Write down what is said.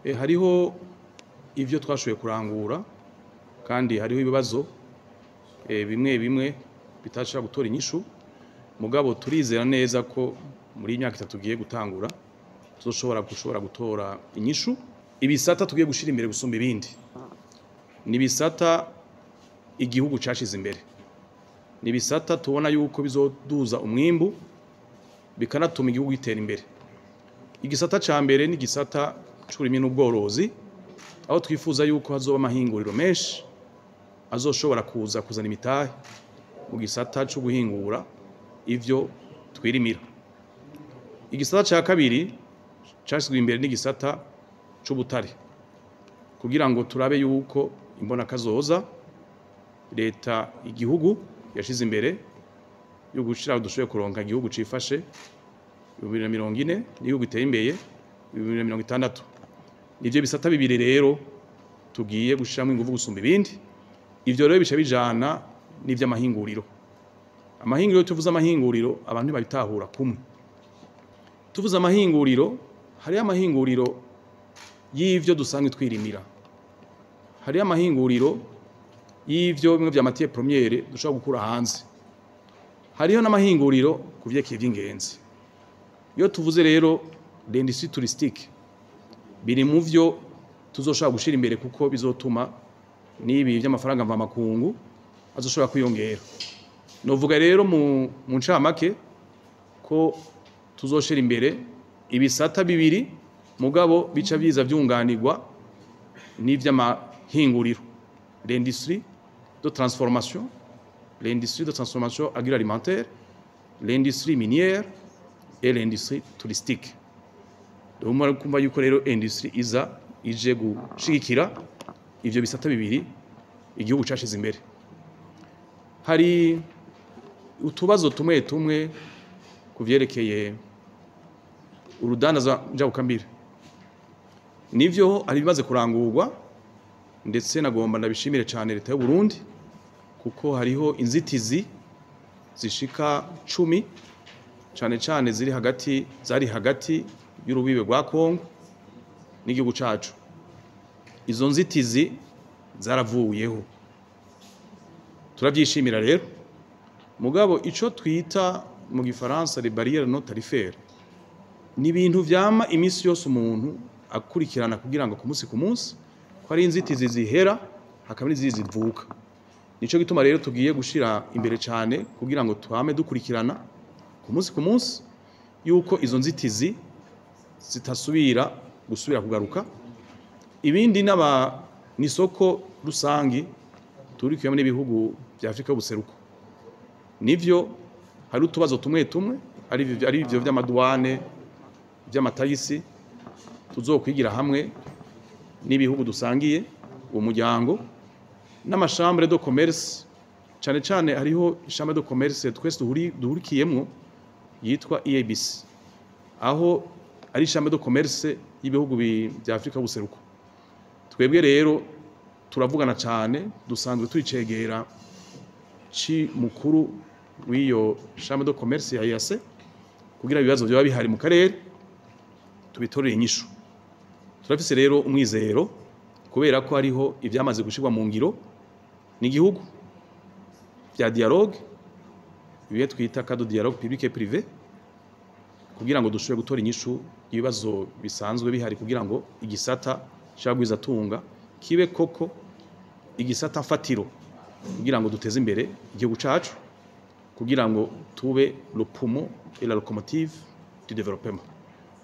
Hariho ivyo twashoboye kurangura, kandi hariho ibibazo bimwe bimwe bitashobora gutora inyishu, mugabo turizera neza ko muri iyi myaka 3 tugiye gutangura tuzoshobora gushobora gutora inyishu. Ibisata tugiye gushira imbere gusumba ibindi ni ibisata igihugu cashize imbere, ni ibisata tubona yuko bizoduza umwimbu bikanatuma igihugu gitera imbere. Igisata ca mbere ni igisata c'uburimyi n'ubworozi, aho twifuza yuko hazoba amahinguriro menshi azoshobora kuza kuzana imitahe mu gisata co guhingura ivyo twirimira. Igisata ca kabiri cashizwe imbere n'igisata c'ubutare, kugira ngo turabe yuko imbona kazoza leta igihugu yashize imbere yo gushira dushoboye kuronka igihugu cifashe 2040 n'igihugu giteye imbere 2060. Nivyo bisata bibiri rero tugiye gushiramo ingufu gusumba ibindi. Ivyo rero bica bijana n'ivy'amahinguriro. Amahinguriro, tuvuze amahinguriro abantu ntibabitahura kumwe. Tuvuze amahinguriro, hariyo amahinguriro y'ivyo dusanzwe twirimira, hariyo amahinguriro y'ivyo bimwe vya matière première dushobora gukura hanze, hariyo n'amahinguriro ku vyerekeye ivy'ingenzi. Iyo tuvuze rero l'industrie touristique, biri mu vyo tuzoshobora gushira imbere, kuko bizotuma n'ibi vy'amafaranga mvamakungu azoshobora kwiyongera. Novuga rero mu ncamake ko tuzoshira imbere ibisata bibiri, mugabo bica biza vyunganirwa n'ivy'amahinguriro, l'industrie de transformation, l'industrie de transformation agroalimentaire, l'industrie minière et l'industrie touristique. Ndumva kumva yuko rero industrie iza ije gushigikira ivyo bisata bibiri igihugu cashize imbere. Hari utubazo tumwe tumwe kuvyerekeye urudandaza njabukambire. Nivyo hari bimaze kurangurwa, ndetse nagomba ndabishimire cyane leta y'u Burundi, kuko hariho inzitizi zishika 10 cyane cyane ziri hagati, zari hagati y'urubibe rwa Kongo n'igihugu cacu. Izo nzitizi zaravuyeho, turavyishimira rero. Mugabo ico twita mu gifaransa les barrières non tarifaires ni ibintu vyama imisi yose umuntu akurikirana kugira ngo ku munsi ku munsi ko ari inzitizi zihera hakaba n'izindi zivuka. Nico gituma rero tugiye gushira imbere cyane kugira ngo twame dukurikirana ku munsi ku munsi yuko izo nzitizi zitasubira gusubira kugaruka. Ibindi n'aba nisoko rusangi turikiyemo n'ibihugu vya Afrika y'ubuseruko. Nivyo hari utubazo tumwe tumwe, ari ivyo vy'amadouane, vy'amatagisi tuzokwigira hamwe n'ibihugu dusangiye uwo muryango n'amachambre de commerce. Cyane cyane hariho chambre de commerce twese duhurikiyemwo yitwa EABC, aho ari chambre de commerce y'ibihugu vya Afrika y'ubuseruko. Twebwe rero turavugana cyane, dusanzwe turicegera ci mukuru w'iyo chambre de commerce ya EAC kugira ibibazo byoba bihari mu karere tubitorere inyishu. Turafise rero umwizero kubera ko hariho ivyamaze gushirwa mu ngiro n'igihugu vya dialogue, ibihe twita cadre dialogue public et privé, kugira ngo dushobore gutora inyishu ibibazo bisanzwe bihari, kugira ngo igisata c'abagwizatunga kibe koko igisata fatiro, kugira ngo duteze imbere igihugu cacu, kugira ngo tube le poumon et la locomotive du développement.